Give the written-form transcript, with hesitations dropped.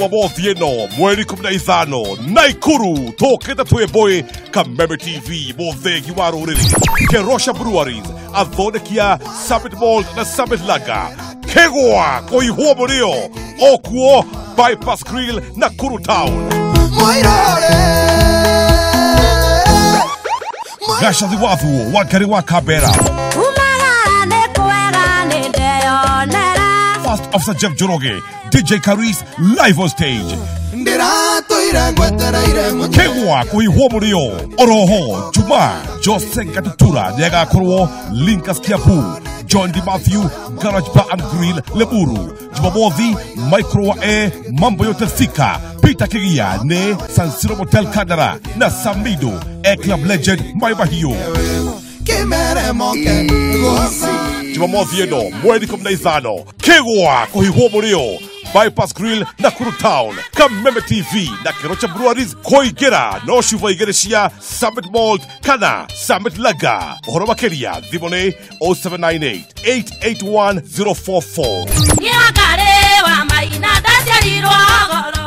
Jumamothi ĩno mweri 15 Naikuru tũkĩte twĩ mbũĩ. Kameme TV mũthĩgi wa rũrĩrĩ. Kerosha Breweries athondekia Summit Malt na Summit Lager. Kĩgwa kũihwo mũrĩo okuo Bypass Grill Nakuru Town. Gacathi wathuo wa Ngarĩ wa Kambera. First Officer Jeff Njoroge, DJ Karis live on stage. Kegwa kuihwo mũrĩo oroho Juma Jose Gatutura nĩagakorwo Linkas Kiambu. John D. Matthew Garage Bar and Grill Lemuru. Jumamothi Micro wa A Mambo Yote Thika. Peter Kigia ne San Siro Motel Kandara na Samido A Club Legend Maibahio. Jumamothi ĩno mweri 15 Kegwa kũhihwo mũrĩo Bypass Grill Nakuru Town. Kameme TV na Kerocha Breweries kũingĩra no cuba igĩrĩ cia Summit Malt kana Summit Lager. Ũhoro makĩria thimũ nĩ 0798 881 044. Nĩ wa maina ndaciarirwo goro.